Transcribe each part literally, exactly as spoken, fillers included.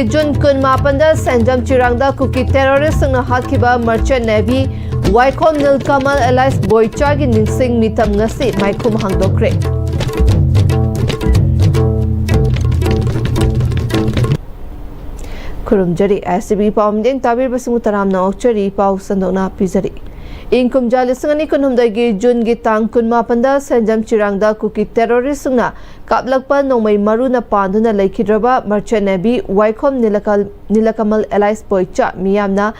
June ꯀꯨꯟꯃꯥꯄꯟꯗ ꯁꯦꯟꯖꯝ ꯆꯤꯔꯥꯡꯗ ꯀꯨꯀꯤ ꯇꯦꯔꯣꯔꯤꯁꯁꯤꯡꯅ ꯍꯥꯠꯈꯤꯕ ꯃꯔꯆꯦꯟ navy ꯋꯥꯏꯈꯣꯝ ꯅꯤꯜꯀꯃꯜ alias ꯕꯣꯏꯆꯥꯒꯤ ꯅꯤꯡꯁꯤꯡ ꯃꯤꯇꯝ ꯉꯁꯤ ꯃꯥꯏꯈꯨꯝ ꯍꯥꯡꯗꯣꯛꯈ꯭ꯔꯦ꯫ ꯈꯨꯔꯨꯝꯖꯔꯤ꯫ ꯑꯥꯏ ꯑꯦꯁ ꯇꯤ ꯚꯤ ꯄꯥꯎ ꯃꯤꯠꯌꯦꯡ ꯇꯥꯕꯤꯔꯤꯕꯁꯤꯡꯕꯨ ꯇꯔꯥꯝꯅ ꯑꯣꯛꯆꯔꯤ꯫ ꯄꯥꯎ ꯁꯟꯗꯣꯛꯅ ꯄꯤꯖꯔꯤ꯫ ꯏꯪ ꯀꯨꯝꯖꯥ ꯂꯤꯁꯤꯡ ꯑꯅꯤ ꯀꯨꯟꯍꯨꯝꯗꯣꯏꯒꯤ ꯖꯨꯟꯒꯤ ꯇꯥꯡ ꯀꯨꯟꯃꯥꯄꯟꯗ ꯁꯦꯟꯖꯝ ꯆꯤꯔꯥꯡꯗ ꯀꯨꯀꯤ ꯇꯦꯔꯣꯔꯤꯁꯁꯤꯡꯅ ꯀꯥꯞꯂꯛꯄ ꯅꯣꯡꯃꯩ ꯃꯔꯨꯅ ꯄꯥꯟꯗꯨꯅ ꯂꯩꯈꯤꯗ꯭ꯔꯕ ꯃꯔꯆꯦꯟ ꯅꯦꯚꯤ ꯋꯥꯏꯈꯣꯝ ꯅꯤꯂꯀꯜ-, ꯅꯤꯂꯀꯃꯜ ꯑꯦꯂꯥꯏꯁ ꯕꯣꯏꯆꯥ ꯃꯤꯌꯥꯝꯅ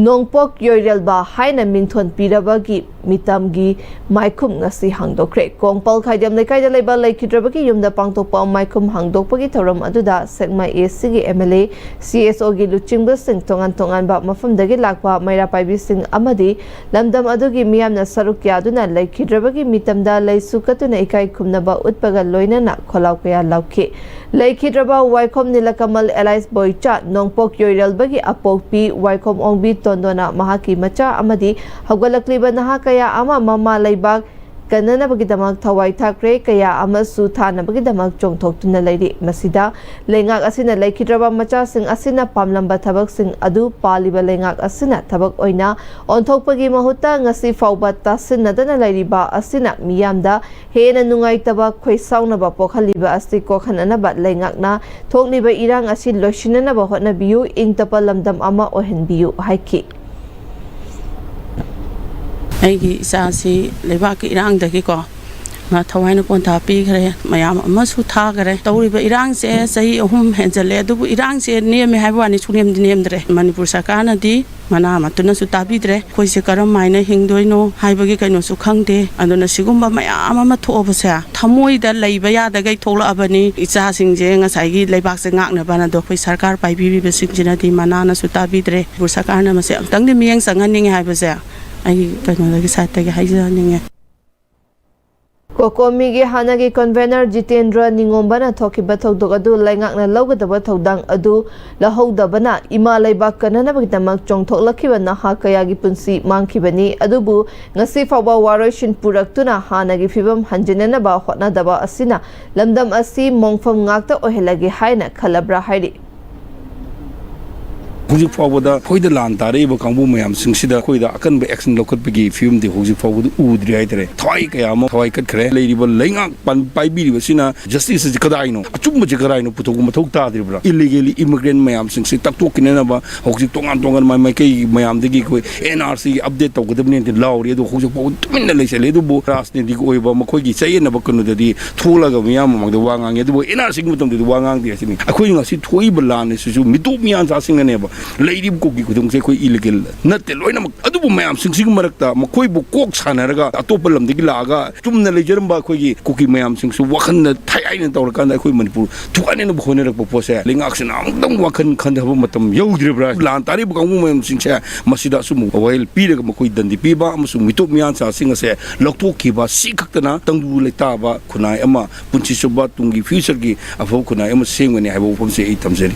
ꯅꯣꯡꯄꯣꯛ ꯌꯣꯏꯔꯦꯜꯕ ꯍꯥꯏꯅ ꯃꯤꯡꯊꯣꯟ ꯄꯤꯔꯕꯒꯤ ꯃꯤꯇꯝꯒꯤ ꯃꯥꯏꯈꯨꯝ ꯉꯁꯤ ꯍꯥꯡꯗꯣꯛꯈ꯭ꯔꯦ꯫ ꯀꯣꯡꯄꯜ ꯈꯥꯏꯗꯦꯝ ꯂꯩꯀꯥꯏꯗ ꯂꯩꯕ ꯂꯩꯈꯤꯗ꯭ꯔꯕꯒꯤ ꯌꯨꯝꯗ ꯄꯥꯡꯊꯣꯛꯄ ꯃꯥꯏꯈꯨꯝ ꯍꯥꯡꯗꯣꯛꯄꯒꯤ ꯊꯧꯔꯝ ꯑꯗꯨꯗ ꯁꯦꯛꯃꯥꯏ ꯑꯦ ꯁꯤꯒꯤ M L A, C S ꯑꯣꯒꯤ ꯂꯨꯆꯤꯡꯕꯁꯤꯡ, ꯇꯣꯉꯥꯟ ꯇꯣꯉꯥꯟꯕ ꯃꯐꯝꯗꯒꯤ ꯂꯥꯛꯄ ꯃꯩꯔꯥ ꯄꯥꯏꯕꯤꯁꯤꯡ ꯑꯃꯗꯤ ꯂꯝꯗꯝ ꯑꯗꯨꯒꯤ ꯃꯤꯌꯥꯝꯅ ꯁꯔꯨꯛ ꯌꯥꯗꯨꯅ ꯂꯩꯈꯤꯗ꯭ꯔꯕꯒꯤ ꯃꯤꯇꯝꯗ ꯂꯩꯁꯨ ꯀꯠꯇꯨꯅ ꯏꯀꯥꯏ ꯈꯨꯝꯅꯕ ꯎꯠꯄꯒ ꯂꯣꯏꯅꯅ ꯈꯣꯜꯂꯥꯎ ꯀꯌꯥ ꯂꯥꯎꯈꯤ꯫ ꯂꯩꯈꯤꯗ꯭ꯔꯕ ꯋꯥꯏꯈꯣꯝ ꯅꯤꯂꯀꯃꯜ ꯑꯦꯂꯥꯏꯁ ꯕꯣꯏꯆꯥ ꯅꯣꯡꯄꯣꯛ ꯌꯣꯏꯔꯦꯜꯕꯒꯤ ꯑꯄꯣꯛꯄꯤ ꯋꯥꯏꯈꯣꯝ ꯑꯣꯡꯕꯤ ꯇꯣꯟꯗꯣꯅ ꯃꯍꯥꯛꯀꯤ ꯃꯆꯥ ꯑꯃꯗꯤ ꯍꯧꯒꯠꯂꯛꯂꯤꯕ ꯅꯍꯥ ꯀꯌꯥ ꯑꯃ ꯃꯃꯥ ꯂꯩꯕꯥꯛ ꯀꯟꯅꯅꯕꯒꯤꯗꯃꯛ ꯊꯋꯥꯏ ꯊꯥꯈ꯭ꯔꯦ, ꯀꯌꯥ ꯑꯃꯁꯨ ꯊꯥꯅꯕꯒꯤꯗꯃꯛ ꯆꯣꯡꯊꯣꯛꯇꯨꯅ ꯂꯩꯔꯤ꯫ ꯃꯁꯤꯗ ꯂꯩꯉꯥꯛ ꯑꯁꯤꯅ ꯂꯩꯈꯤꯗ꯭ꯔꯕ ꯃꯆꯥꯁꯤꯡ ꯑꯁꯤꯅ ꯄꯥꯝꯂꯝꯕ ꯊꯕꯛꯁꯤꯡ ꯑꯗꯨ ꯄꯥꯜꯂꯤꯕ ꯂꯩꯉꯥꯛ ꯑꯁꯤꯅ ꯊꯕꯛ ꯑꯣꯏꯅ ꯑꯣꯟꯊꯣꯛꯄꯒꯤ ꯃꯍꯨꯠꯇ ꯉꯁꯤ ꯐꯥꯎꯕ ꯇꯥꯁꯤꯟꯅꯗꯅ ꯂꯩꯔꯤꯕ ꯑꯁꯤꯅ ꯃꯤꯌꯥꯝꯗ ꯍꯦꯟꯅ ꯅꯨꯡꯉꯥꯏꯇꯕ, ꯈꯣꯏꯁꯥꯎꯅꯕ ꯄꯣꯛꯍꯜꯂꯤꯕ ꯑꯁꯤ ꯀꯣꯛꯍꯟꯅꯅꯕ ꯂꯩꯉꯥꯛꯅ ꯊꯣꯛꯂꯤꯕ ꯏꯔꯥꯡ ꯑꯁꯤ ꯂꯣꯏꯁꯤꯟꯅꯅꯕ ꯍꯣꯠꯅꯕꯤꯌꯨ, ꯏꯪ ꯇꯞꯄ ꯂꯝꯗꯝ ꯑꯃ ꯑꯣꯏꯍꯟꯕꯤꯌꯨ ꯍꯥꯏꯈꯤ꯫ ꯑꯩꯒꯤ ꯏꯆꯥꯁꯤ ꯂꯩꯕꯥꯛꯀꯤ ꯏꯔꯥꯡꯗꯒꯤꯀꯣ, ꯃꯥ ꯊꯋꯥꯏꯅ ꯄꯣꯟꯊꯥ ꯄꯤꯈ꯭ꯔꯦ, ꯃꯌꯥꯝ ꯑꯃꯁꯨ ꯊꯥꯈꯔꯦ꯫ ꯇꯧꯔꯤꯕ ꯏꯔꯥꯡꯁꯦ ꯆꯍꯤ ꯑꯍꯨꯝ ꯍꯦꯟꯖꯜꯂꯦ, ꯑꯗꯨꯕꯨ ꯏꯔꯥꯡꯁꯦ ꯅꯦꯝꯃꯦ ꯍꯥꯏꯕ ꯋꯥꯅꯤ, ꯁꯨꯡꯅꯦꯝꯗꯤ ꯅꯦꯝꯗ꯭ꯔꯦ꯫ ꯃꯅꯤꯄꯨꯔ ꯁꯔꯀꯥꯔꯅꯗꯤ ꯃꯅꯥ ꯃꯇꯨꯅꯁꯨ ꯇꯥꯕꯤꯗ꯭ꯔꯦ꯫ ꯑꯩꯈꯣꯏꯁꯦ ꯀꯔꯝ ꯍꯥꯏꯅ ꯍꯤꯡꯗꯣꯏꯅꯣ ꯍꯥꯏꯕꯒꯤ ꯀꯩꯅꯣꯁꯨ ꯈꯪꯗꯦ꯫ ꯑꯗꯨꯅ ꯁꯤꯒꯨꯝꯕ ꯃꯌꯥꯝ ꯑꯃ ꯊꯣꯛꯑꯕꯁꯦ ꯊꯃꯣꯏꯗ ꯂꯩꯕ ꯌꯥꯗꯒꯩ ꯊꯣꯛꯂꯛꯑꯕꯅꯤ꯫ ꯏꯆꯥꯁꯤꯡꯁꯦ ꯉꯁꯥꯏꯒꯤ ꯂꯩꯕꯥꯛꯁꯦ ꯉꯥꯛꯅꯕꯅ ꯑꯗꯣ ꯑꯩꯈꯣꯏ ꯁꯔꯀꯥꯔ ꯄꯥꯏꯕꯤꯔꯤꯕꯁꯤꯡꯁꯤꯅꯗꯤ ꯃꯅꯥꯅꯁꯨ ꯇꯥꯕꯤꯗ꯭ꯔꯦ꯫ ꯃꯅꯤꯄꯨꯔ ꯁꯔꯀꯥꯔꯅ ꯃꯁꯤ ꯑꯃꯨꯛꯇꯪꯗꯤ ꯃꯤꯠꯌꯦꯡ ꯆꯪꯍꯟꯅꯤꯡꯉꯦ ꯍꯥꯏꯕꯁꯦ ꯑꯩꯒꯤ ꯀꯩꯅꯣꯗꯒꯤ, ꯁꯥꯏꯠꯇꯒꯤ ꯍꯥꯏꯖꯅꯤꯡꯉꯦ꯫ ꯀꯣꯀꯣꯃꯤꯒꯤ ꯍꯥꯟꯅꯒꯤ ꯀꯟꯚꯦꯅꯔ ꯖꯤꯇꯦꯟꯗ꯭ꯔ ꯅꯤꯉꯣꯝꯕꯅ ꯊꯣꯛꯈꯤꯕ ꯊꯧꯗꯣꯛ ꯑꯗꯨ ꯂꯩꯉꯥꯛꯅ ꯂꯧꯒꯗꯕ ꯊꯧꯗꯥꯡ ꯑꯗꯨ ꯂꯧꯍꯧꯗꯕꯅ ꯏꯃꯥ ꯂꯩꯕꯥꯛ ꯀꯟꯅꯅꯕꯒꯤꯗꯃꯛ ꯆꯣꯡꯊꯣꯛꯂꯛꯈꯤꯕ ꯅꯍꯥ ꯀꯌꯥꯒꯤ ꯄꯨꯟꯁꯤ ꯃꯥꯡꯈꯤꯕꯅꯤ꯫ ꯑꯗꯨꯕꯨ ꯉꯁꯤ ꯐꯥꯎꯕ ꯋꯥꯔꯣꯏꯁꯤꯟ ꯄꯨꯔꯛꯇꯨꯅ ꯍꯥꯟꯅꯒꯤ ꯐꯤꯕꯝ ꯍꯟꯖꯤꯟꯅꯅꯕ ꯍꯣꯠꯅꯗꯕ ꯑꯁꯤꯅ ꯂꯝꯗꯝ ꯑꯁꯤ ꯃꯣꯡꯐꯝ ꯉꯥꯛꯇ ꯑꯣꯏꯍꯜꯂꯒꯦ ꯍꯥꯏꯅ ꯈꯜꯂꯕ꯭ꯔꯥ ꯍꯥꯏꯔꯤ꯫ ꯍꯧꯖꯤꯛ ꯐꯥꯎꯕꯗ ꯑꯩꯈꯣꯏꯗ ꯂꯥꯟ ꯇꯥꯔꯛꯏꯕ ꯀꯥꯡꯕꯨ ꯃꯌꯥꯝꯁꯤꯡꯁꯤꯗ ꯑꯩꯈꯣꯏꯗ ꯑꯀꯟꯕ action ꯂꯧꯈꯠꯄꯒꯤ ꯐꯤꯕꯝꯗꯤ ꯍꯧꯖꯤꯛ ꯐꯥꯎꯕꯗ ꯎꯗ꯭ꯔꯤ ꯍꯥꯏꯇꯥꯔꯦ꯫ ꯊꯋꯥꯏ ꯀꯌꯥ ꯑꯃ ꯊꯋꯥꯏ ꯀꯠꯈ꯭ꯔꯦ꯫ ꯂꯩꯔꯤꯕ ꯂꯩꯉꯥꯛ ꯄꯥꯟ-, ꯄꯥꯏꯕꯤꯔꯤꯕꯁꯤꯅ justice ꯑꯁꯤ ꯀꯗꯥꯏꯅꯣ, ꯑꯆꯨꯝꯕꯁꯤ ꯀꯗꯥꯏꯅꯣ ꯄꯨꯊꯣꯛꯄ ꯃꯊꯧ ꯇꯥꯗ꯭ꯔꯤꯕ꯭ꯔꯥ? Illegal immigrant ꯃꯌꯥꯝꯁꯤꯡꯁꯤ ꯇꯛꯊꯣꯛꯈꯤꯅꯅꯕ ꯍꯧꯖꯤꯛ ꯇꯣꯉꯥꯟ ꯇꯣꯉꯥꯟꯕ ꯃꯥꯏꯀꯩ ꯃꯌꯥꯝꯗꯒꯤ ꯑꯩꯈꯣꯏ N R C update ꯇꯧꯒꯗꯕꯅꯦꯅ ꯂꯥꯎꯔꯤ꯫ ꯑꯗꯣ ꯍꯧꯖꯤꯛ ꯐꯥꯎꯕ ꯇꯨꯃꯤꯟꯅ ꯂꯩꯁꯜꯂꯦ꯫ ꯑꯗꯨꯕꯨ ꯔꯥꯖꯅꯤꯇꯤꯒꯤ ꯑꯣꯏꯕ ꯃꯈꯣꯏꯒꯤ ꯆꯌꯦꯠꯅꯕ ꯀꯩꯅꯣꯗꯗꯤ ꯊꯣꯛꯂꯒ ꯃꯤꯌꯥꯝ ꯃꯃꯥꯡꯗ ꯋꯥ ꯉꯥꯡꯉꯤ꯫ ꯑꯗꯨꯕꯨ N R C ꯒꯤ ꯃꯇꯝꯗꯗꯤ ꯋꯥ ꯉꯥꯡꯗꯦ ꯍꯥꯏꯁꯤꯅꯤ꯫ ꯑꯩꯈꯣꯏꯅ ꯉꯁꯤ ꯊꯣꯛꯏꯕ ꯂꯥꯟ ꯑꯁꯤꯁꯨ ꯃꯤꯇꯣꯞ ꯃꯤꯌꯥꯟꯆꯥꯁꯤꯡꯅꯅꯦꯕ ꯂꯩꯔꯤꯕ ꯀꯨꯀꯤ ꯈꯨꯗꯤꯡꯁꯦ ꯑꯩꯈꯣꯏ illegal ꯅꯠꯇꯦ ꯂꯣꯏꯅꯃꯛ꯫ ꯑꯗꯨꯕꯨ ꯃꯌꯥꯝꯁꯤꯡꯁꯤꯒꯤ ꯃꯔꯛꯇ ꯃꯈꯣꯏꯕꯨ ꯀꯣꯛ ꯁꯥꯟꯅꯔꯒ ꯑꯇꯣꯞꯄ ꯂꯝꯗꯒꯤ ꯂꯥꯛꯑꯒ ꯆꯨꯝꯅ ꯂꯩꯖꯔꯝꯕ ꯑꯩꯈꯣꯏꯒꯤ ꯀꯨꯀꯤ ꯃꯌꯥꯝꯁꯤꯡꯁꯨ ꯋꯥꯈꯜꯗ ꯊꯥꯏ ꯍꯥꯏꯅ ꯇꯧꯔꯀꯥꯟꯗ ꯑꯩꯈꯣꯏ ꯃꯅꯤꯄꯨꯔ ꯊꯨꯒꯥꯏꯅꯅꯕ ꯍꯣꯠꯅꯔꯛꯄ ꯄꯣꯠꯁꯦ ꯂꯩꯉꯥꯛꯁꯤꯅ ꯑꯃꯨꯛꯇꯪ ꯋꯥꯈꯜ ꯈꯟꯊꯕ ꯃꯇꯝ ꯌꯧꯗ꯭ꯔꯤꯕ꯭ꯔꯥ? ꯂꯥꯟ ꯇꯥꯔꯤꯕ ꯀꯥꯡꯕꯨ ꯃꯌꯥꯝꯁꯤꯡꯁꯦ ꯃꯁꯤꯗ ꯑꯆꯨꯝꯕ ꯋꯥꯌꯦꯜ ꯄꯤꯔꯒ ꯃꯈꯣꯏ ꯗꯟꯗꯤ ꯄꯤꯕ ꯑꯃꯁꯨꯡ ꯃꯤꯇꯣꯞ ꯃꯤꯌꯥꯟꯆꯥꯁꯤꯡ ꯑꯁꯦ ꯂꯧꯊꯣꯛꯈꯤꯕ ꯁꯤ ꯈꯛꯇꯅ ꯇꯪꯗꯨ ꯂꯩꯇꯥꯕ ꯈꯨꯟꯅꯥꯏ ꯑꯃ, ꯄꯨꯟꯁꯤ ꯆꯨꯞꯄ ꯇꯨꯡꯒꯤ future ꯒꯤ ꯑꯐꯕ ꯈꯨꯟꯅꯥꯏ ꯑꯃ ꯁꯦꯝꯒꯅꯤ ꯍꯥꯏꯕ ꯋꯥꯐꯝꯁꯦ ꯑꯩ ꯊꯝꯖꯔꯤ꯫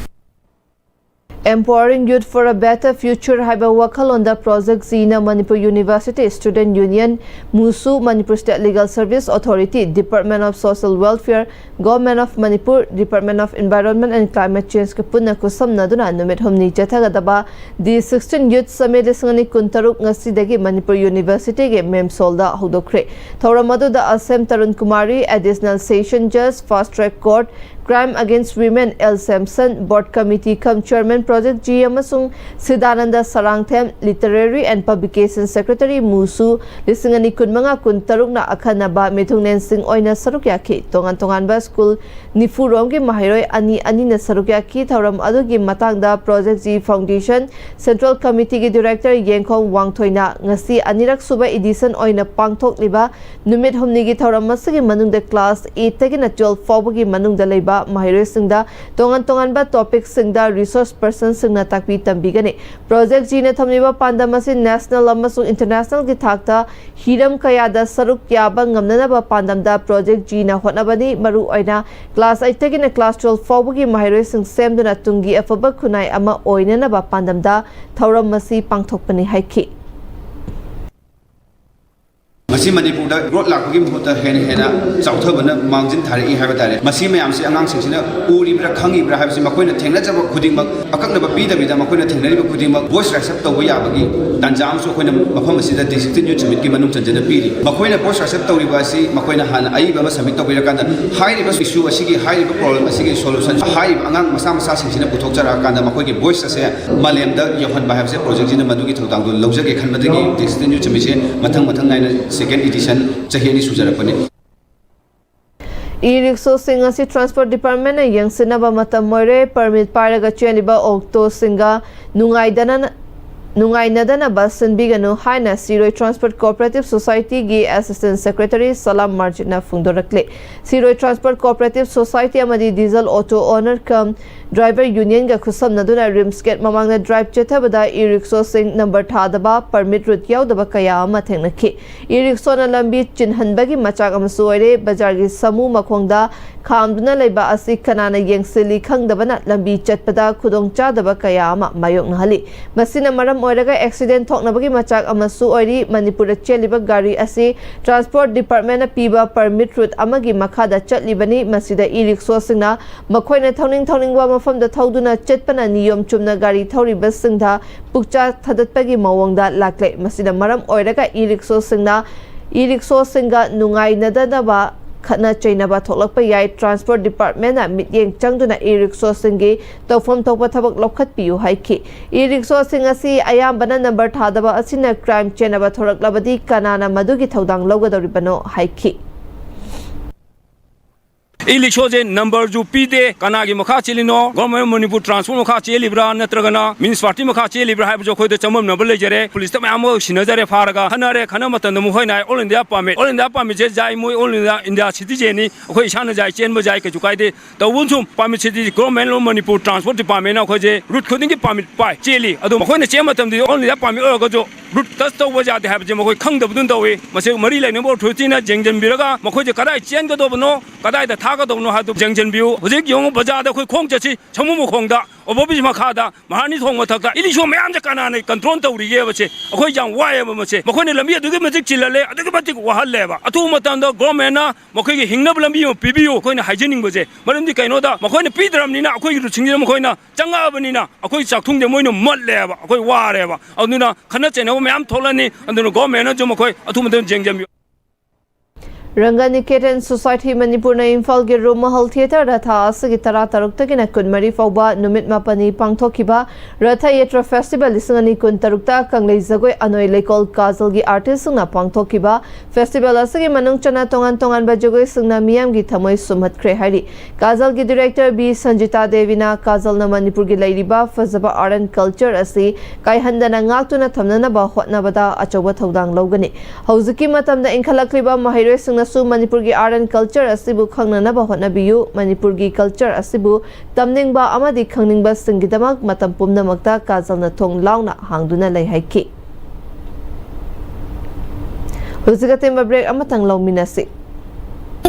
Empowering Youth for a Better Future ꯍꯥꯏꯕ ꯋꯥꯈꯜꯂꯣꯟꯗ Project G ꯅ Manipur University Student Union, MUSU, Manipur State Legal Service Authority, Department of Social Welfare, Government of Manipur, Department of Environment and Climate Change ꯀ ꯄꯨꯟꯅ ꯈꯨꯠꯁꯝꯅꯗꯨꯅ ꯅꯨꯃꯤꯠ ꯍꯨꯝꯅꯤ ꯆꯠꯊꯒꯗꯕ The sixteen Youth Summit ꯂꯤꯁꯤꯡ ꯑꯅꯤ ꯀꯨꯟꯇꯔꯨꯛ ꯉꯁꯤꯗꯒꯤ ꯃꯅꯤꯄꯨꯔ University ꯒꯤ MEMSOL ꯗ ꯍꯧꯗꯣꯛꯈ꯭ꯔꯦ꯫ ꯊꯧꯔꯝ ꯑꯗꯨꯗ ꯑꯁꯦꯝ Tarun Kumari, Additional Session Judge, Fast Track Court, Crime Against Women, L Samson, Board Committee cum Chairman Project G ꯑꯃꯁꯨꯡ ꯁꯤꯗꯥꯅꯟꯗ Sarangthem, Literary and Publication Secretary, MUSU, ꯂꯤꯁꯤꯡ ꯑꯅꯤ ꯀꯨꯟꯃꯉꯥ ꯀꯨꯟꯇꯔꯨꯛꯅ ꯑꯈꯟꯅꯕ ꯃꯤꯊꯨꯡꯂꯦꯟꯁꯤꯡ ꯑꯣꯏꯅ ꯁꯔꯨꯛ ꯌꯥꯈꯤ꯫ ꯇꯣꯉꯥꯟ ꯇꯣꯉꯥꯟꯕ ꯁ꯭ꯀꯨꯜ ꯅꯤꯐꯨ ꯔꯣꯝꯒꯤ ꯃꯍꯩꯔꯣꯏ ꯑꯅꯤ ꯑꯅꯤꯅ ꯁꯔꯨꯛ ꯌꯥꯈꯤ꯫ ꯊꯧꯔꯝ ꯑꯗꯨꯒꯤ ꯃꯇꯥꯡꯗ Project G Foundation Central Committee ꯒꯤ Director ꯌꯦꯡꯈꯣꯡ ꯋꯥꯡꯊꯣꯏꯅ ꯉꯁꯤ ꯑꯅꯤꯔꯛ ꯁꯨꯕ edition ꯑꯣꯏꯅ ꯄꯥꯡꯊꯣꯛꯂꯤꯕ ꯅꯨꯃꯤꯠ ꯍꯨꯝꯅꯤꯒꯤ ꯊꯧꯔꯝ ꯑꯁꯤꯒꯤ ꯃꯅꯨꯡꯗ class eight ꯇꯒꯤꯅ twelve ꯐꯥꯎꯕꯒꯤ ꯃꯅꯨꯡꯗ ꯂꯩꯕ ꯃꯍꯩꯔꯣꯏꯁꯤꯡꯗ ꯇꯣꯉꯥꯟ ꯇꯣꯉꯥꯟꯕ topic ꯁꯤꯡꯗ resource person ꯁꯤꯡꯅ ꯇꯥꯛꯄꯤ ꯇꯝꯕꯤꯒꯅꯤ꯫ Project G ꯅ ꯊꯝꯂꯤꯕ ꯄꯥꯟꯗꯝ ꯑꯁꯤ national ꯑꯃꯁꯨꯡ international ꯒꯤ ꯊꯥꯛꯇ ꯍꯤꯔꯝ ꯀꯌꯥꯗ ꯁꯔꯨꯛ ꯌꯥꯕ ꯉꯝꯅꯅꯕ ꯄꯥꯟꯗꯝꯗ Project G ꯅ ꯍꯣꯠꯅꯕꯅꯤ꯫ ꯃꯔꯨꯑꯣꯏꯅ class eight ꯇꯒꯤꯅ class twelve ꯐꯥꯎꯕꯒꯤ ꯃꯍꯩꯔꯣꯏꯁꯤꯡ ꯁꯦꯝꯗꯨꯅ ꯇꯨꯡꯒꯤ ꯑꯐꯕ ꯈꯨꯟꯅꯥꯏ ꯑꯃ ꯑꯣꯏꯅꯅꯕ ꯄꯥꯟꯗꯝꯗ ꯊꯧꯔꯝ ꯑꯁꯤ ꯄꯥꯡꯊꯣꯛꯄꯅꯤ ꯍꯥꯏꯈꯤ꯫ ꯃꯁꯤ ꯃꯅꯤꯄꯨꯔꯗ ꯒ꯭ꯔꯣꯠ ꯂꯥꯛꯄꯒꯤ ꯃꯍꯨꯠꯇ ꯍꯦꯟꯅ ꯍꯦꯟꯅ ꯆꯥꯎꯊꯕꯅ ꯃꯥꯡꯖꯤꯟ ꯊꯥꯔꯛꯏ ꯍꯥꯏꯕ ꯇꯥꯔꯦ꯫ ꯃꯁꯤ ꯃꯌꯥꯝꯁꯤ ꯑꯉꯥꯡꯁꯤꯡꯁꯤꯅ ꯎꯔꯤꯕ꯭ꯔꯥ, ꯈꯪꯉꯤꯕ꯭ꯔꯥ ꯍꯥꯏꯕꯁꯤ ꯃꯈꯣꯏꯅ ꯊꯦꯡꯅꯖꯕ ꯈꯨꯗꯤꯡꯃꯛ, ꯑꯀꯛꯅꯕ ꯄꯤꯗꯕꯤꯗ ꯃꯈꯣꯏꯅ ꯊꯦꯡꯅꯔꯤꯕ ꯈꯨꯗꯤꯡꯃꯛ voice rise up ꯇꯧꯕ ꯌꯥꯕꯒꯤ ꯇꯥꯟꯖꯥ ꯑꯃꯁꯨ ꯑꯩꯈꯣꯏꯅ ꯃꯐꯝ ꯑꯁꯤꯗ District Student Youth Summitꯀꯤ ꯃꯅꯨꯡ ꯆꯟꯖꯅ ꯄꯤꯔꯤ꯫ ꯃꯈꯣꯏꯅ voice rise up ꯇꯧꯔꯤꯕ ꯑꯁꯤ ꯃꯈꯣꯏꯅ ꯍꯥꯟꯅ ꯑꯏꯕ ꯑꯃ submit ꯇꯧꯕꯤꯔꯀꯥꯟꯗ ꯍꯥꯏꯔꯤꯕ issue ꯑꯁꯤꯒꯤ, ꯍꯥꯏꯔꯤꯕ problem ꯑꯁꯤꯒꯤ solution ꯍꯥꯏꯔꯤꯕ ꯑꯉꯥꯡ ꯃꯆꯥ ꯃꯆꯥꯁꯤꯡꯁꯤꯅ ꯄꯨꯊꯣꯛꯆꯔꯛꯑꯀꯥꯟꯗ ꯃꯈꯣꯏꯒꯤ voice ꯑꯁꯦ ꯃꯥꯂꯦꯝꯗ ꯌꯧꯍꯟꯕ ꯍꯥꯏꯕꯁꯦ projectꯁꯤꯅ ꯃꯗꯨꯒꯤ ꯊꯧꯗꯥꯡꯗꯣ ꯂꯧꯖꯒꯦ ꯈꯟꯕꯗꯒꯤ District Student Youth Summitꯁꯦ ꯃꯊꯪ ꯃꯊꯪ ꯅꯥꯏꯅ second edition ꯆꯍꯤ ꯑꯅꯤ ꯁꯨꯖꯔꯛꯄꯅꯤ꯫ E-rickshaw ꯁꯤꯡ ꯑꯁꯤ Transport Department ꯅ ꯌꯦꯡꯁꯤꯟꯅꯕ ꯃꯇꯝ ꯑꯣꯏꯔꯦ꯫ Permit ꯄꯥꯏꯔꯒ ꯆꯦꯜꯂꯤꯕ auto ꯁꯤꯡꯒ ꯅꯨꯡꯉꯥꯏꯗꯅ-, ꯅꯨꯡꯉꯥꯏꯅꯗꯅꯕ ꯁꯤꯟꯕꯤꯒꯅꯨ ꯍꯥꯏꯅ ꯁꯤꯔꯣꯏ Transport Cooperative Society ꯒꯤ Assistant Secretary ꯁꯂꯥꯝ ꯃꯥꯔꯖꯤꯠꯅ ꯐꯣꯡꯗꯣꯔꯛꯂꯤ꯫ ꯁꯤꯔꯣꯏ Transport Cooperative Society ꯑꯃꯗꯤ Diesel Auto Owner cum Driver Union ꯒ ꯈꯨꯠꯁꯝꯅꯗꯨꯅ RIMS gate ꯃꯃꯥꯡꯗ drive ꯆꯠꯊꯕꯗ e-rickshaw ꯁꯤꯡ number ꯊꯥꯗꯕ, permit route ꯌꯥꯎꯗꯕ ꯀꯌꯥ ꯑꯃ ꯊꯦꯡꯅꯈꯤ꯫ E-rickshaw ꯅ ꯂꯝꯕꯤ ꯆꯤꯟꯍꯟꯕꯒꯤ ꯃꯆꯥꯛ ꯑꯃꯁꯨ ꯑꯣꯏꯔꯦ꯫ ꯕꯖꯥꯔꯒꯤ ꯁꯥꯃꯨ ꯃꯈꯣꯡꯗ ꯈꯥꯝꯗꯨꯅ ꯂꯩꯕ ꯑꯁꯤ ꯀꯅꯥꯅ ꯌꯦꯡꯁꯤꯜꯂꯤ ꯈꯪꯗꯕꯅ ꯂꯝꯕꯤ ꯆꯠꯄꯗ ꯈꯨꯗꯣꯡꯆꯥꯗꯕ ꯀꯌꯥ ꯑꯃ ꯃꯥꯌꯣꯛꯅꯍꯜꯂꯤ꯫ ꯃꯁꯤꯅ ꯃꯔꯝ ꯑꯣꯏꯔꯒ accident ꯊꯣꯛꯅꯕꯒꯤ ꯃꯆꯥꯛ ꯑꯃꯁꯨ ꯑꯣꯏꯔꯤ꯫ ꯃꯅꯤꯄꯨꯔꯗ ꯆꯦꯜꯂꯤꯕ ꯒꯥꯔꯤ ꯑꯁꯤ Transport Department ꯅ ꯄꯤꯕ permit route ꯑꯃꯒꯤ ꯃꯈꯥꯗ ꯆꯠꯂꯤꯕꯅꯤ꯫ ꯃꯁꯤꯗ e-rickshaw ꯁꯤꯡꯅ ꯃꯈꯣꯏꯅ ꯊꯧꯅꯤꯡ ꯊꯧꯅꯤꯡꯕ ꯃꯐꯝꯗ ꯊꯧꯗꯨꯅ ꯆꯠꯄꯅ ꯅꯤꯌꯣꯝ ꯆꯨꯝꯅ ꯒꯥꯔꯤ ꯊꯧꯔꯤꯕꯁꯤꯡꯗ ꯄꯨꯛꯆꯥ ꯊꯥꯗꯠꯄꯒꯤ ꯃꯑꯣꯡꯗ ꯂꯥꯛꯂꯦ꯫ ꯃꯁꯤꯅ ꯃꯔꯝ ꯑꯣꯏꯔꯒ e-rickshaw ꯁꯤꯡꯅ e-rickshaw ꯁꯤꯡꯒ ꯅꯨꯡꯉꯥꯏꯅꯗꯅꯕ ꯈꯠꯅ ꯆꯩꯅꯕ ꯊꯣꯛꯂꯛꯄ ꯌꯥꯏ꯫ Transport Department ꯅ ꯃꯤꯠꯌꯦꯡ ꯆꯪꯗꯨꯅ e-rickshaw ꯁꯤꯡꯒꯤ ꯇꯧꯐꯝ ꯊꯣꯛꯄ ꯊꯕꯛ ꯂꯧꯈꯠꯄꯤꯌꯨ ꯍꯥꯏꯈꯤ꯫ E-rickshaw ꯁꯤꯡ ꯑꯁꯤ ꯑꯌꯥꯝꯕꯅ number ꯊꯥꯗꯕ ꯑꯁꯤꯅ crime ꯆꯦꯟꯅꯕ ꯊꯣꯔꯛꯂꯕꯗꯤ ꯀꯅꯥꯅ ꯃꯗꯨꯒꯤ ꯊꯧꯗꯥꯡ ꯂꯧꯒꯗꯧꯔꯤꯕꯅꯣ ꯍꯥꯏꯈꯤ꯫ E-rickshaw ꯁꯦ number ꯁꯨ ꯄꯤꯗꯦ, ꯀꯅꯥꯒꯤ ꯃꯈꯥ ꯆꯦꯜꯂꯤꯅꯣ, Government of Manipur Transport ꯃꯈꯥ ꯆꯦꯜꯂꯤꯕ꯭ꯔꯥ ꯅꯠꯇ꯭ꯔꯒꯅ municipality ꯃꯈꯥ ꯆꯦꯜꯂꯤꯕ꯭ꯔꯥ ꯍꯥꯏꯕꯁꯨ ꯑꯩꯈꯣꯏꯗ ꯆꯃꯝꯅꯕ ꯂꯩꯖꯔꯦ꯫ Police ꯇ ꯃꯌꯥꯝ ꯑꯃ ꯁꯤꯟꯅꯖꯔꯦ, ꯐꯥꯔꯒ ꯈꯟꯅꯔꯦ꯫ ꯈꯟꯅ ꯃꯇꯝꯗ ꯃꯈꯣꯏꯅ ꯍꯥꯏ, All India permit, All India permit ꯁꯦ ꯌꯥꯏ, ꯃꯣꯏ All India, India citizen ꯅꯤ, ꯑꯩꯈꯣꯏ ꯏꯁꯥꯅ ꯌꯥꯏ, ꯆꯦꯟꯕ ꯌꯥꯏ, ꯀꯩꯁꯨ ꯀꯥꯏꯗꯦ꯫ ꯇꯧꯕꯅꯁꯨ permit CD Government of Manipur Transport Department ꯅ ꯑꯩꯈꯣꯏꯁꯦ route ꯈꯨꯗꯤꯡꯒꯤ permit ꯄꯥꯏ, ꯆꯦꯜꯂꯤ꯫ ꯑꯗꯣ ꯃꯈꯣꯏꯅ ꯆꯦꯟꯕ ꯃꯇꯝꯗꯗꯤ All India permit ꯑꯣꯏꯔꯒꯁꯨ route touch ꯇꯧꯕ ꯌꯥꯗꯦ ꯍꯥꯏꯕꯁꯦ ꯃꯈꯣꯏ ꯈꯪꯗꯕꯗꯨꯅ ꯇꯧꯏ꯫ ꯃꯁꯤ ꯃꯔꯤ ꯂꯩꯅꯕ authority ꯅ ꯌꯦꯡꯁꯤꯟꯕꯤꯔꯒ ꯃꯈꯣꯏꯁꯦ ꯀꯗꯥꯏ ꯆꯦꯟꯒꯗꯧꯕꯅꯣ, ꯀꯗꯥꯏꯗ ꯊꯥꯒꯗꯧꯕꯅꯣ ꯍꯥꯏꯕꯗꯨ ꯌꯦꯡꯁꯤꯟꯕꯤꯌꯨ꯫ ꯍꯧꯖꯤꯛ ꯌꯦꯡꯉꯨ, ꯕꯖꯥꯔꯗ ꯑꯩꯈꯣꯏ ꯈꯣꯡ ꯆꯠꯁꯤ, ꯁꯃꯨ ꯃꯈꯣꯡꯗ ꯑꯣꯚꯔ ꯕ꯭ꯔꯤꯖ ꯃꯈꯥꯗ ꯃꯍꯥꯔꯥꯅꯤ ꯊꯣꯡ ꯃꯊꯛꯇ ꯏꯂꯤꯁꯣ ꯃꯌꯥꯝꯁꯦ ꯀꯅꯥꯅ ꯀꯟꯇ꯭ꯔꯣꯜ ꯇꯧꯔꯤꯒꯦꯕꯁꯦ? ꯑꯩꯈꯣꯏ ꯌꯥꯝ ꯋꯥꯏꯑꯦꯕ ꯃꯁꯦ꯫ ꯃꯈꯣꯏꯅ ꯂꯝꯕꯤ ꯑꯗꯨꯛꯀꯤ ꯃꯇꯤꯛ ꯆꯤꯜꯍꯜꯂꯦ, ꯑꯗꯨꯛꯀꯤ ꯃꯇꯤꯛ ꯋꯥꯍꯜꯂꯦꯕ꯫ ꯑꯊꯨꯕ ꯃꯇꯝꯗ ꯒꯣꯔꯃꯦꯟꯅ ꯃꯈꯣꯏꯒꯤ ꯍꯤꯡꯅꯕ ꯂꯝꯕꯤ ꯑꯃ ꯄꯤꯕꯤꯌꯨ꯫ ꯑꯩꯈꯣꯏꯅ ꯍꯥꯏꯖꯅꯤꯡꯕꯁꯦ, ꯃꯔꯝꯗꯤ ꯀꯩꯅꯣꯗ ꯃꯈꯣꯏꯅ ꯄꯤꯗ꯭ꯔꯕꯅꯤꯅ ꯑꯩꯈꯣꯏꯒꯤ ꯔꯨꯠꯁꯤꯡꯁꯤꯗ ꯃꯈꯣꯏꯅ ꯆꯪꯉꯛꯑꯕꯅꯤꯅ ꯑꯩꯈꯣꯏ ꯆꯥꯛꯊꯨꯡꯁꯦ ꯃꯣꯏꯅ ꯃꯠꯂꯦꯕ, ꯑꯩꯈꯣꯏ ꯋꯥꯔꯦꯕ꯫ ꯑꯗꯨꯅ ꯈꯠꯅ ꯆꯩꯅꯕ ꯃꯌꯥꯝ ꯊꯣꯛꯂꯅꯤ꯫ ꯑꯗꯨꯅ ꯒꯣꯔꯃꯦꯟꯅꯁꯨ ꯃꯈꯣꯏ ꯑꯊꯨꯕ ꯃꯇꯝꯗ ꯌꯦꯡꯁꯤꯟꯕꯤꯌꯨ꯫ ꯔꯪꯒ ꯅꯤꯀꯦꯇꯟ ꯁꯣꯁꯥꯏꯇꯤ ꯃꯅꯤꯄꯨꯔꯅ ꯏꯝꯐꯥꯜꯒꯤ ꯔꯨꯃꯍꯜ ꯊꯤꯌꯦꯇꯔꯗ ꯊꯥ ꯑꯁꯤꯒꯤ ꯇꯔꯥꯇꯔꯨꯛꯇꯒꯤꯅ ꯀꯨꯟꯃꯔꯤ ꯐꯥꯎꯕ ꯅꯨꯃꯤꯠ ꯃꯥꯄꯟꯅꯤ ꯄꯥꯡꯊꯣꯛꯈꯤꯕ ꯔꯊ ꯌꯦꯇ꯭ꯔ ꯐꯦꯁꯇꯤꯚꯦꯜ ꯂꯤꯁꯤꯡ ꯑꯅꯤ ꯀꯨꯟꯇꯔꯨꯛꯇ ꯀꯪꯂꯩ ꯖꯒꯣꯏ ꯑꯅꯣꯏ ꯂꯩꯀꯣꯜ ꯀꯥꯖꯜꯒꯤ ꯑꯥꯔꯇꯤꯁꯁꯤꯡꯅ ꯄꯥꯡꯊꯣꯛꯈꯤꯕ ꯐꯦꯁꯇꯤꯚꯦꯜ ꯑꯁꯤꯒꯤ ꯃꯅꯨꯡ ꯆꯟꯅ ꯇꯣꯉꯥꯟ ꯇꯣꯉꯥꯟꯕ ꯖꯒꯣꯏꯁꯤꯡꯅ ꯃꯤꯌꯥꯝꯒꯤ ꯊꯃꯣꯏ ꯁꯨꯝꯍꯠꯈ꯭ꯔꯦ ꯍꯥꯏꯔꯤ꯫ ꯀꯥꯖꯜꯒꯤ ꯗꯤꯔꯦꯛꯇꯔ ꯕꯤ ꯁꯟꯖꯤꯇꯥ ꯗꯦꯕꯤꯅ ꯀꯥꯖꯜꯅ ꯃꯅꯤꯄꯨꯔꯒꯤ ꯂꯩꯔꯤꯕ ꯐꯖꯕ ꯑꯥꯔꯠ ꯑꯦꯟ ꯀꯜꯆꯔ ꯑꯁꯤ ꯀꯥꯏꯍꯟꯗꯅ ꯉꯥꯛꯇꯨꯅ ꯊꯝꯅꯅꯕ ꯍꯣꯠꯅꯕꯗ ꯑꯆꯧꯕ ꯊꯧꯗꯥꯡ ꯂꯧꯒꯅꯤ꯫ ꯍꯧꯖꯤꯛꯀꯤ ꯃꯇꯝꯗ ꯏꯟꯈꯠꯂꯛꯂꯤꯕ ꯃꯍꯩꯔꯣꯏꯁꯤꯡꯅꯁꯨ ꯃꯅꯤꯄꯨꯔꯒꯤ ꯑꯥꯔꯠ ꯑꯦꯟ ꯀꯜꯆꯔ ꯑꯁꯤꯕꯨ ꯈꯪꯅꯅꯕ ꯍꯣꯠꯅꯕꯤꯌꯨ꯫ ꯃꯅꯤꯄꯨꯔꯒꯤ ꯀꯜꯆꯔ ꯑꯁꯤꯕꯨ ꯇꯝꯅꯤꯡꯕ ꯑꯃꯗꯤ ꯈꯪꯅꯤꯡꯕꯁꯤꯡꯒꯤꯗꯃꯛ ꯃꯇꯝ ꯄꯨꯝꯅꯃꯛꯇ ꯀꯥꯖꯜꯅ ꯊꯣꯡ ꯂꯥꯎꯅ ꯍꯥꯡꯗꯨꯅ ꯂꯩ ꯍꯥꯏꯈꯤ꯫ ꯍꯧꯖꯤꯛ ꯑꯇꯦꯟꯕ ꯕ꯭ꯔꯦꯛ ꯑꯃꯇꯪ ꯂꯧꯃꯤꯟꯅꯁꯤ꯫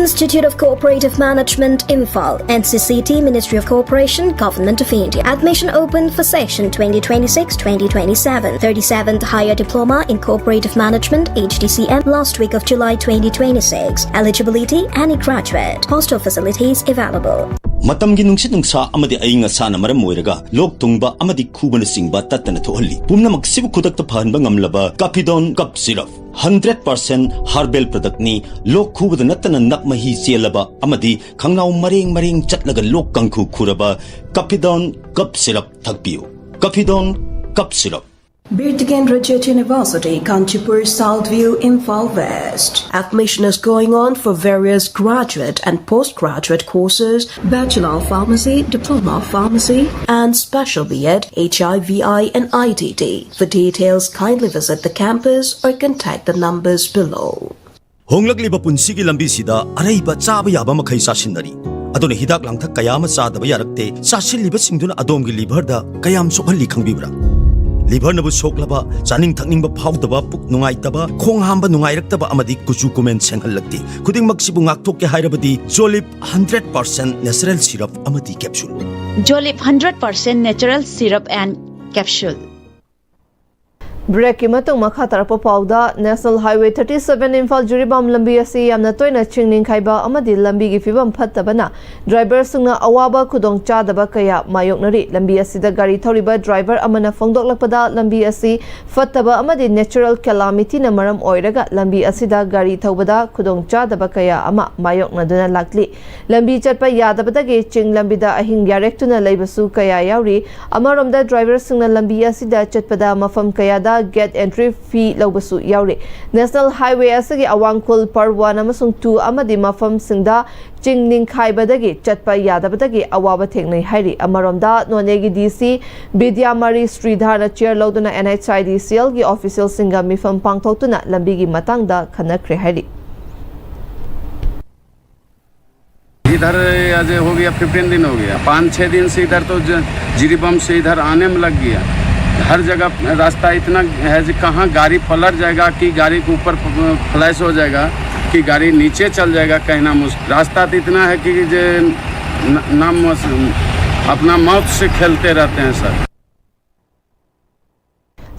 Institute of Cooperative Management, Imphal, N C C T, Ministry of Cooperation, Government of India. Admission open for session twenty twenty-six twenty twenty-seven. thirty-seventh Higher Diploma in Cooperative Management, H D C M, last week of July twenty twenty-six. Eligibility, any graduate. Hostel facilities available. ꯃꯇꯝꯒꯤ ꯅꯨꯡꯁꯤꯠ ꯅꯨꯡꯁꯥ ꯑꯃꯗꯤ ꯑꯏꯪ ꯑꯁꯥꯅ ꯃꯔꯝ ꯑꯣꯏꯔꯒ ꯂꯣꯛ ꯊꯨꯡꯕ ꯑꯃꯗꯤ ꯈꯨꯕꯅꯆꯤꯡꯕ ꯇꯠꯇꯅ ꯊꯣꯛꯍꯜꯂꯤ꯫ ꯄꯨꯝꯅꯃꯛꯁꯤꯕꯨ ꯈꯨꯗꯛꯇ ꯐꯍꯟꯕ ꯉꯝꯂꯕ ꯀꯥꯐꯤꯗꯣꯟ cough syrup. Hundred percent herbal ꯄ꯭ꯔꯗꯛꯅꯤ꯫ ꯂꯣꯛ ꯈꯨꯕꯗ ꯅꯠꯇꯅ ꯅꯞ ꯃꯍꯤ ꯆꯦꯜꯂꯕ ꯑꯃꯗꯤ ꯈꯪꯅꯥꯎ ꯃꯔꯦꯡ ꯃꯔꯦꯡ ꯆꯠꯂꯒ ꯂꯣꯛ ꯀꯥꯡꯈꯨ ꯈꯨꯔꯕ ꯀꯥꯐꯤꯗꯣꯟ ꯀꯞ ꯁꯤꯔꯞ ꯊꯛꯄꯤꯌꯨ꯫ ꯀꯥꯐꯤꯗꯣꯟ cough syrup. Birtgen Rajya University, Kanchipur, South View, Imphal West. Admission is going on for various graduate and postgraduate courses, Bachelor of Pharmacy, Diploma of Pharmacy, and Special B Ed, H I V I, and I T T. For details, kindly visit the campus or contact the numbers below. ꯍꯣꯡꯂꯛꯂꯤꯕ ꯄꯨꯟꯁꯤꯒꯤ ꯂꯝꯕꯤꯁꯤꯗ ꯑꯔꯩꯕ ꯆꯥꯕ ꯌꯥꯕ ꯃꯈꯩ ꯆꯥꯁꯤꯟꯅꯔꯤ꯫ ꯑꯗꯨꯅ ꯍꯤꯗꯥꯛ ꯂꯥꯡꯊꯛ ꯀꯌꯥ ꯑꯃ ꯆꯥꯗꯕ ꯌꯥꯔꯛꯇꯦ꯫ ꯆꯥꯁꯤꯜꯂꯤꯕꯁꯤꯡꯗꯨꯅ ꯑꯗꯣꯝꯒꯤ ꯂꯤꯚꯔꯗ ꯀꯌꯥꯝ ꯁꯣꯛꯍꯜꯂꯤ ꯈꯪꯕꯤꯕ꯭ꯔꯥ? ꯂꯤꯚꯔꯅꯕꯨ ꯁꯣꯛꯂꯕ, ꯆꯥꯅꯤꯡ ꯊꯛꯅꯤꯡꯕ ꯐꯥꯎꯗꯕ, ꯄꯨꯛ ꯅꯨꯡꯉꯥꯏꯇꯕ, ꯈꯣꯡ ꯍꯥꯝꯕ ꯅꯨꯡꯉꯥꯏꯔꯛꯇꯕ ꯑꯃꯗꯤ ꯀꯨꯆꯨ ꯀꯨꯃꯦꯟ ꯁꯦꯡꯍꯜꯂꯛꯇꯦ꯫ ꯈꯨꯗꯤꯡꯃꯛꯁꯤꯕꯨ ꯉꯥꯛꯊꯣꯛꯀꯦ ꯍꯥꯏꯔꯕꯗꯤ ꯖꯣꯂꯤꯞ ꯍꯟꯗ꯭ꯔꯦꯠ ꯄꯥꯔꯁꯦꯟ ꯅꯦꯆꯔꯦꯜ ꯁꯤꯔꯞ ꯑꯃꯗꯤ capsule. Jolip hundred percent natural syrup and capsule. ꯕ꯭ꯔꯦꯛꯀꯤ ꯃꯇꯨꯡ ꯃꯈꯥ ꯇꯥꯔꯛꯄ ꯄꯥꯎꯗ, National Highway thirty seven Imphal Jiribam ꯂꯝꯕꯤ ꯑꯁꯤ ꯌꯥꯝꯅ ꯇꯣꯏꯅ ꯆꯤꯡ ꯅꯤꯡꯈꯥꯏꯕ ꯑꯃꯗꯤ ꯂꯝꯕꯤꯒꯤ ꯐꯤꯕꯝ ꯐꯠꯇꯕꯅ ꯗ꯭ꯔꯥꯏꯚꯔꯁꯤꯡꯅ ꯑꯋꯥꯕ ꯈꯨꯗꯣꯡꯆꯥꯗꯕ ꯀꯌꯥ ꯃꯥꯌꯣꯛꯅꯔꯤ꯫ ꯂꯝꯕꯤ ꯑꯁꯤꯗ ꯒꯥꯔꯤ ꯊꯧꯔꯤꯕ ꯗ꯭ꯔꯥꯏꯚꯔ ꯑꯃꯅ ꯐꯣꯡꯗꯣꯛꯂꯛꯄꯗ, ꯂꯝꯕꯤ ꯑꯁꯤ ꯐꯠꯇꯕ ꯑꯃꯗꯤ natural calamityꯅ ꯃꯔꯝ ꯑꯣꯏꯔꯒ ꯂꯝꯕꯤ ꯑꯁꯤꯗ ꯒꯥꯔꯤ ꯊꯧꯕꯗ ꯈꯨꯗꯣꯡꯆꯥꯗꯕ ꯀꯌꯥ ꯑꯃ ꯃꯥꯌꯣꯛꯅꯗꯨꯅ ꯂꯥꯛꯂꯤ꯫ ꯂꯝꯕꯤ ꯆꯠꯄ ꯌꯥꯗꯕꯗꯒꯤ ꯆꯤꯡ ꯂꯝꯕꯤꯗ ꯑꯍꯤꯡ ꯌꯥꯔꯦꯛꯇꯨꯅ ꯂꯩꯕꯁꯨ ꯀꯌꯥ ꯌꯥꯎꯔꯤ꯫ ꯑꯃꯔꯣꯝꯗ ꯗ꯭ꯔꯥꯏꯚꯔꯁꯤꯡꯅ ꯂꯝꯕꯤ ꯑꯁꯤꯗ ꯆꯠꯄꯗ ꯃꯐꯝ ꯀꯌꯥꯗ gate entry fee ꯂꯧꯕꯁꯨ ꯌꯥꯎꯔꯤ꯫ National Highway ꯑꯁꯤꯒꯤ ꯑꯋꯥꯡꯈꯨꯜ Part one ꯑꯃꯁꯨꯡ two ꯑꯃꯗꯤ ꯃꯐꯝꯁꯤꯡꯗ ꯆꯤꯡ ꯅꯤꯡꯈꯥꯏꯕꯗꯒꯤ ꯆꯠꯄ ꯌꯥꯗꯕꯗꯒꯤ ꯑꯋꯥꯕ ꯊꯦꯡꯅꯩ ꯍꯥꯏꯔꯤ꯫ ꯑꯃꯔꯣꯝꯗ ꯅꯣꯅꯦꯒꯤ DC ꯕꯤꯗ꯭ꯌꯥꯃꯔꯤ ꯁ꯭ꯔꯤꯙꯔꯅ chair ꯂꯧꯗꯨꯅ NHIDCLꯒꯤ officialꯁꯤꯡꯒ ꯃꯤꯐꯝ ꯄꯥꯡꯊꯣꯛꯇꯨꯅ ꯂꯝꯕꯤꯒꯤ ꯃꯇꯥꯡꯗ ꯈꯟꯅꯈ꯭ꯔꯦ ꯍꯥꯏꯔꯤ꯫ इधर आज हो गया, फिफ्टीन दिन हो गया। पाँच छः दिन से इधर तो ज- जिरीबम से इधर आने में लग गया। हर जगह रास्ता इतना है कि कहाँ गाड़ी पलट जाएगा कि गाड़ी के ऊपर फ्लैश हो जाएगा कि गाड़ी नीचे चल जाएगा, कहना मुश्किल। रास्ता तो इतना है कि जे न- नाम मस- अपना मौत से खेलते रहते हैं sir.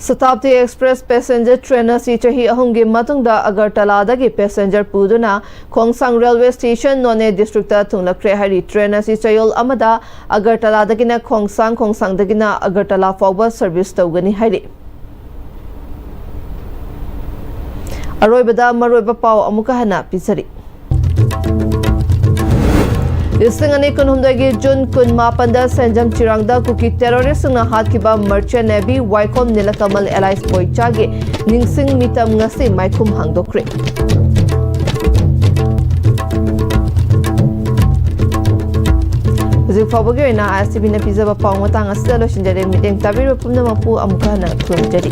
Shatabdi Express passenger train ꯑꯁꯤ ꯆꯍꯤ ꯑꯍꯨꯝꯒꯤ ꯃꯇꯨꯡꯗ ꯑꯒꯔꯇꯂꯥꯗꯒꯤ passenger ꯄꯨꯗꯨꯅ ꯈꯣꯡꯁꯥꯡ railway station ꯅꯣꯅꯦ districtꯇ ꯊꯨꯡꯂꯛꯈ꯭ꯔꯦ ꯍꯥꯏꯔꯤ꯫ Train ꯑꯁꯤ ꯆꯌꯣꯜ ꯑꯃꯗ ꯑꯒꯔꯇꯂꯥꯗꯒꯤꯅ ꯈꯣꯡꯁꯥꯡ, ꯈꯣꯡꯁꯥꯡꯗꯒꯤꯅ ꯑꯒꯔꯇꯂꯥ ꯐꯥꯎꯕ service ꯇꯧꯒꯅꯤ ꯍꯥꯏꯔꯤ꯫ ꯑꯔꯣꯏꯕꯗ ꯃꯔꯨꯑꯣꯏꯕ ꯄꯥꯎ ꯑꯃꯨꯛꯀ ꯍꯟꯅ ꯄꯤꯖꯔꯤ꯫ ꯂꯤꯁꯤꯡ ꯑꯅꯤ ꯀꯨꯟꯍꯨꯝꯗꯣꯏꯒꯤ ꯖꯨꯟ ꯀꯨꯟꯃꯥꯄꯟꯗ ꯁꯦꯟꯖꯝ ꯆꯤꯔꯥꯡꯗ ꯀꯨꯀꯤ terroristꯁꯤꯡꯅ ꯍꯥꯠꯈꯤꯕ Merchant Navy ꯋꯥꯏꯈꯣꯝ ꯅꯤꯂꯀꯃꯜ alias ꯕꯣꯏꯆꯥꯒꯤ ꯅꯤꯡꯁꯤꯡ ꯃꯤꯇꯝ ꯉꯁꯤ ꯃꯥꯏꯈꯨꯝ ꯍꯥꯡꯗꯣꯛꯈ꯭ꯔꯦ꯫ ꯍꯧꯖꯤꯛ ꯐꯥꯎꯕꯒꯤ ꯑꯣꯏꯅ ISTVꯅ ꯄꯤꯖꯕ ꯄꯥꯎ ꯃꯇꯥꯡ ꯑꯁꯤꯗ ꯂꯣꯏꯁꯤꯟꯖꯔꯦ꯫ ꯃꯤꯠꯌꯦꯡ ꯇꯥꯕꯤꯔꯤꯕ ꯄꯨꯝꯅꯃꯛꯄꯨ ꯑꯃꯨꯛꯀ ꯍꯟꯅ ꯈꯨꯔꯨꯝꯖꯔꯤ꯫